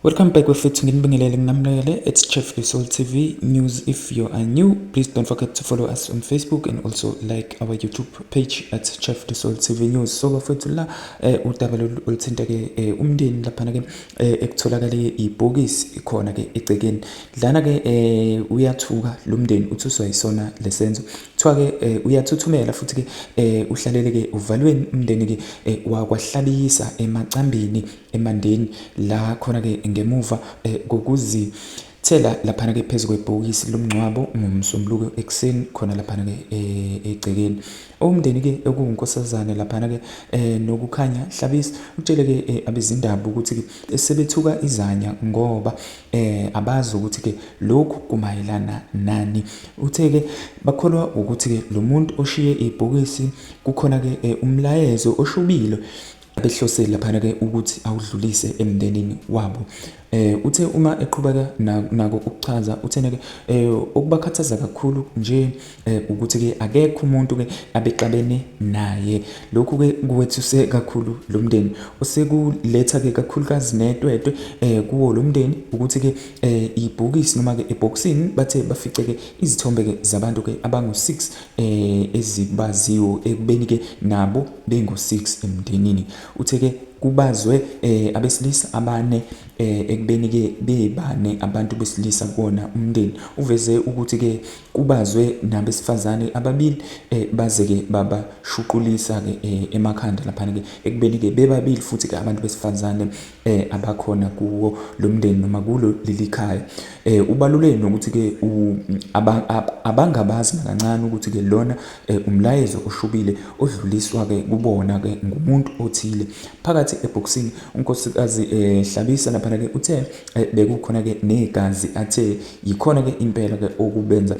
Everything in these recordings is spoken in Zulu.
Welcome back bafethu, nginibingelele nginamukele at Chef Lesol TV News. If you are new, please don't forget to follow us on Facebook and also like our YouTube page at Chef Lesol TV News. So bafethu la udaba lolu oluthinta ke umndeni laphana ke ekutholakale ibhokisi khona ke egcekeni. Lana ke uyathuka lo mndeni, uthuswa yisona lesenzo. Kuthiwa ke uyathuthumela futhi ke uhlalele ke uvalweni umndeni ke wakwaHlabisa eMacambini eMandeni la khona ke ngemuva kokuzithela laphana ke phezu kwebhokisi lomngcwabo ngoMsombuluko ekuseni khona laphana ke egcekeni. Umndeni ke okuwunkosazane laphana ke Nokukhanya Hlabisa utshele ke abezindaba ukuthi ke sebethuka izanya ngoba abazi ukuthi ke lokhu kumayelana nani. Uthe ke bakholwa ukuthi ke lo muntu oshiye ibhokisi kukhona ke umlayezo oshubile abehlose laphana ke ukuthi awudlulise emndenini wabo. Uthe uma eqhubeka nako ukuchaza uthena ke okubakhathaza kakhulu nje ukuthi ke akekho umuntu ke abexabene naye. Lokhu ke kuwethuse kakhulu lo mndeni, osekuletha ke kakhulukazi netwetwe kuwo lo mndeni ukuthi ke ibhokisi noma ke ebhokisini bathe bafice ke izithombe ke zabantu ke abangu-6 ezibaziwo ekubeni ke nabo bengu-6 emndenini. Uthe ke kubazwe abesilisa abane ekubeni ke bebane abantu besilisa kuwona umndeni. Uveze ukuthi ke kubazwe nabesifazane ababili baze ke babashuqulisa ke emakhanda laphana ke ekubeni ke bebabili futhi ke abantu besifazane abakhona kuwo lo mndeni noma kulo leli khaya. Ubalule nokuthi ke abangabazi nakancane ukuthi ke lona umlayezo oshubile odluliswa ke kubona ke ngumuntu othile. Phakathi ebhokisini uNkosikazi Hlabisa laphana ke uthe bekukhona ke negazi athe yikhona ke impela ke okubenza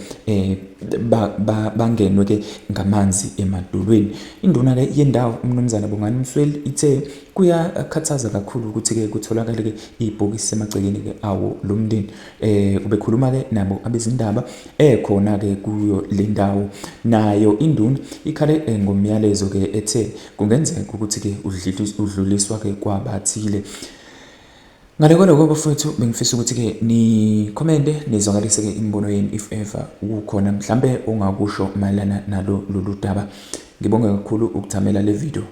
bangenwe ke ngamanzi emadolweni. Induna ke yendawo uMnumzane Bongani Msweli ithe kuyakhathaza kakhulu ukuthi-ke kutholakale-ke ibhokisi emagcekeni-ke awo lo mndeni. Ubekhuluma-ke nabo abezindaba ekhona-ke kuyo le ndawo. Nayo induna ikhale ngomyalezo-ke ethe kungenzeka ukuthi-ke udluliswa-ke kwabathile. Ngale kwaloko bafowethu, bengifisa ukuthi-ke nikhomente nizwakalise-ke imibono yenu if ever kukhona mhlampe ongakusho mayelana nalo lolu daba. Ngibonge kakhulu ukuthamela le video.